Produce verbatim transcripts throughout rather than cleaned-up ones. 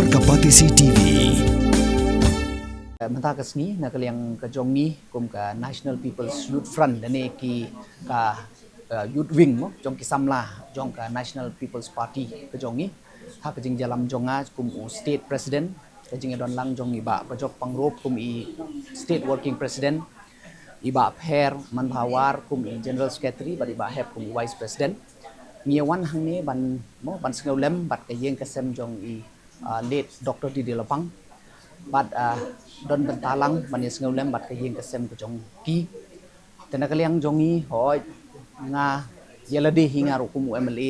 Ka Batesi T V. Mynta ka sngi na ka liang ka jong ngi kum ka National People's Youth Front lane ki ka, uh, Youth Wing mo jong ki samla jong ka National People's Party ka jong ngi, ha ka jingïalam jong nga kum u State President, ka jingïadon lang jong i Bah Bajop Pangrop kum i State Working President, i Bah Pher Manbhawar kum i General Secretary bad i Bah Hep kum i Vice President. Ngi ïa wan hangne ban mo ban sngewlem bad ka ïing ka sem jong i, uh, late Doctor D D Lapang. Bad, uh, don bynta lang ban ïa sngewlem bad ka ïing ka sem ka jong ki. Te na ka liang jong ngi, hooid, nga ïa lade hi nga ruh kum u M L A,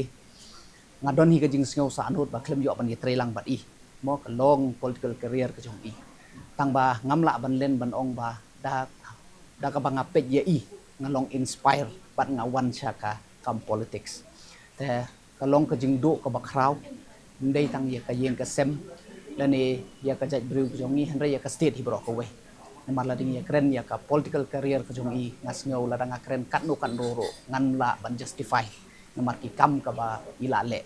nga don hi ka jingsngew sahnud ba khlem ïoh ban ïatrei lang bad i mo ka long political career ka jong i. Tang ba ngam lah ban len ban ong ba da, da kaba nga peit ïa i nga long inspire bad nga wan sha ka kam politics. Te ka long ka jingduh kaba khraw, ym dei tang ïa ka ïing ka sem lane ïa ka jaitbynriew ka jong ngi, hynrei ïa ka state hi baroh kawei. Namar lada ngi ïa kren ïa ka political career ka jong i, nga sngew lada nga kren katno katno ruh ngan lah ban justify namar ki kam kaba i la leh.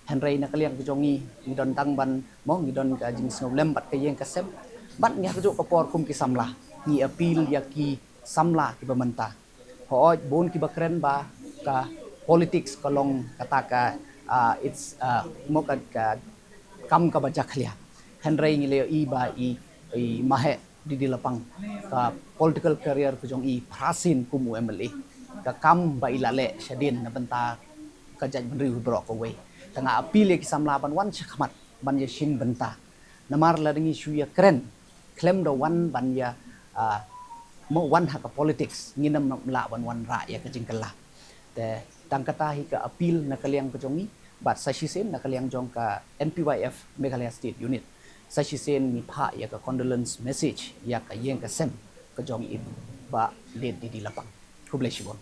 Hynrei na ka liang ka jong ngi, ngi don tang ban mo ngi don ka jingsngewlem bad ka ïing ka sem. Bad ngi ha kajuh ka por kum ki samla ngi appeal ïa ki samla kiba mynta. Hooid, bun kiba kren ba ka politics ka long kata ka, ah, it's, ah, mo ka, ka kam kaba jakhlia. Hynrei ngi la ïohi ba i, i Maheh D D Lapang ka political career ka jong i phra sien kum u M L A. Ka kam ba i la leh shadien na bynta ka jaitbynriew baroh kawei. Te nga appeal ïa ki samla ban wan shakhmat ban ïa shim bynta. Namar lada ngi shu ïa kren khlem da wan ban ïa, ah, mo wan ha ka politics, ngin ym lah ban wanrah ïa ka jingkylla. Te tang kata hi ka appeal na ka liang ka jong ngi bad sa shisien na ka liang jong ka N P Y F Meghalaya State Unit. Sa shisien ngi phah ïa ka condolence message ïa ka ïing ka sem ka jong i Bah late D D Lapang. Khublei shibun.